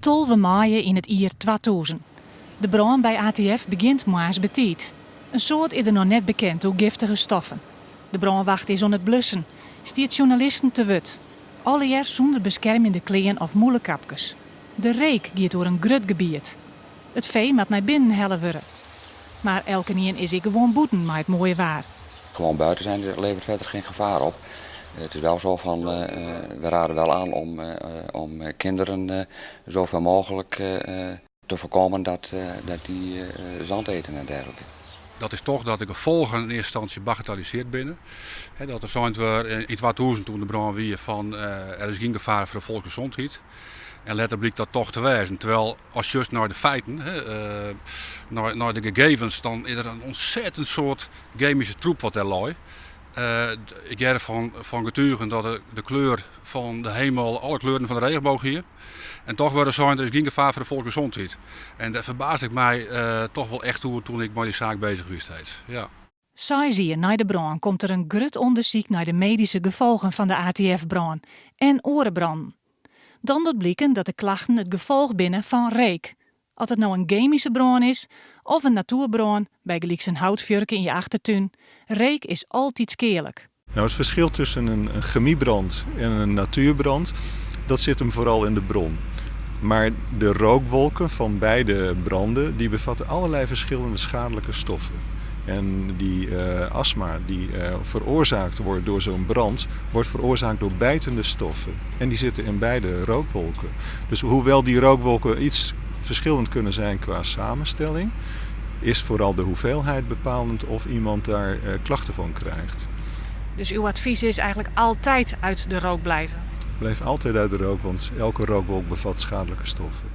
12 maaie yn it jier 2000. De brân by ATF begjint moarns betiid. In soad is der noch net bekend oer giftige stoffen. De brânwacht is oan it blussen, stiet sjoernalisten te wurd. Allegear sûnder beskermjende klean of mûlekapkes. De reek giet oer in grut gebiet. It fee moat nei binnen helle wurde. Mar elkenien is ek gewoan bûten mei it moaie waar. Gewoon buiten zijn levert verder geen gevaar op. Het is wel zo van, we raden wel aan om kinderen zoveel mogelijk te voorkomen dat die zand eten en dergelijke. Dat is toch dat de gefolgen in eerste instantie bagatelliseerd binnen. Dat er zijn we in 2000 toen de brân wie van er is geen gevaar voor de volksgezondheid. En letter blijkt dat toch te wijzen. Terwijl als je naar de feiten, naar de gegevens, dan is er een ontzettend soort chemische troep wat er lag. Ik hoor van getuigen dat de kleur van de hemel, alle kleuren van de regenboog hier. En toch worden zijn, er is geen gevaar voor de volksgezondheid. En daar verbaasde ik mij toch wel echt toe toen ik met die zaak bezig was steeds. Ja. 6 jier nei de brân komt der in grut ûndersyk nei de medyske gefolgen fan de ATF-brân en oare brannen. Dan docht bliken dat de klachten it gefolch binne fan reek. As it no in gemyske brân is of in natoerbrân, bygelyks in houtfjurke yn je achtertún, reek is altyd skealik. Nou, het verschil tussen een chemiebrand en een natuurbrand, dat zit hem vooral in de bron. Maar de rookwolken van beide branden, die bevatten allerlei verschillende schadelijke stoffen. En die astma die veroorzaakt wordt door zo'n brand, wordt veroorzaakt door bijtende stoffen. En die zitten in beide rookwolken. Dus hoewel die rookwolken iets verschillend kunnen zijn qua samenstelling, is vooral de hoeveelheid bepalend of iemand daar klachten van krijgt. Dus uw advies is eigenlijk altijd uit de rook blijven? Blijf altijd uit de rook, want elke rookwolk bevat schadelijke stoffen.